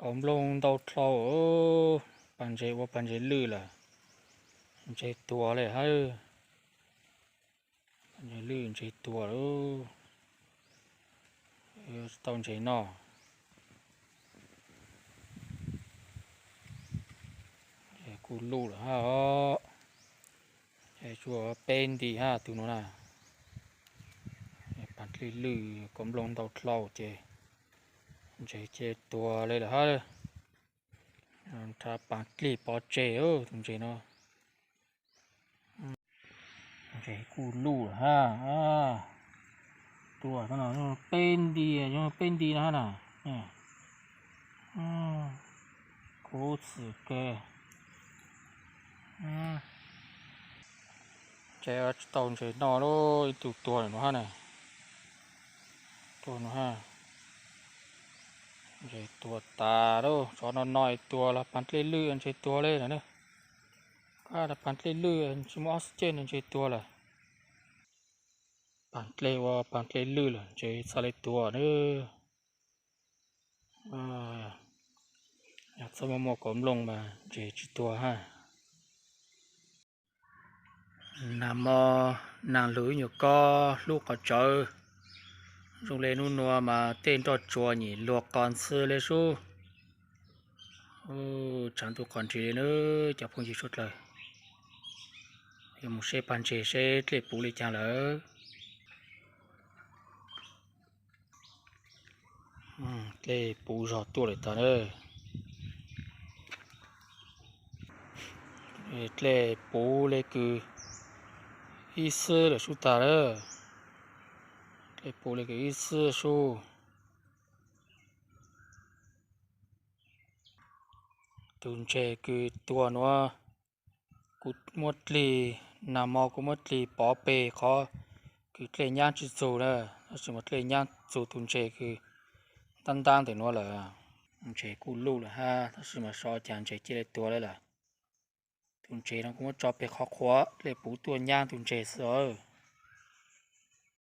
Kaus nplooj ntau dlhau, pas ntses ua pas ntses lwj lawm, ntses tuag li hab. Pas ntses lwj ntses tuag lawm, tsis tau ntses noj. Kuj luj lawm hab os. Tsuas peb nti hab tus nuav na. Pas dlej lwj kaus nplooj ntau dlhau ces ntses cia tuag li lawm hab. Nrhav pas dlej pov tseg tus ntses no. Ntses kuj luj lawm hab. Tuag peb nti, peb nti no hab na. Kub xwm kawg. Ces tsis tau ntses noj lauj, ib tug tuag lawm no hab na. Tuag no hab. Ntses tuag tas lauj, tsov no no es tuag los pas dlej lwj ntses tuag li lawm na. Kab pas dlej lwj tsis muaj ob xi cej no ntses tuag lawm. Pas dlej ua pas dlej lwj lawm ntses txhaj li tuag na. Yog txhob muaj muaj kaus nplooj mas ntses tsis tuag hab. Nag mo, nag lug ib nyuag kob hlub qhov tsawv. Zoo le nub nua mas tej nroj tsuas nyem luag qos ntxhw le sub. Tshav ntuj qos nrig li na cov phooj ywg suav dlawg. Yuav mus saib pas ntses seb dlej puv li caag lawm. Dlej puv zog tuaj lawm tas na. Dlej puv le kws ib xwb lawm sub tag na. Dlej puv le kws ib xwb sub. Tus ntses kws tuag nuav, kuv muab dlig, nag mo kuv muab dlig pov peg qhov kws dlej nyab tsi txug na, tab sis mas dlej nyab txug tus ntses kws ntab ntab ntawm nuav lawm. Ntses kuj luj lawm hab, tab sis mas xyov cas ntses cia li tuag li lawm. Tus ntses no kuv muab tso peg qhov qhuav, dlej puv tuaj nyab tus ntses xwb os.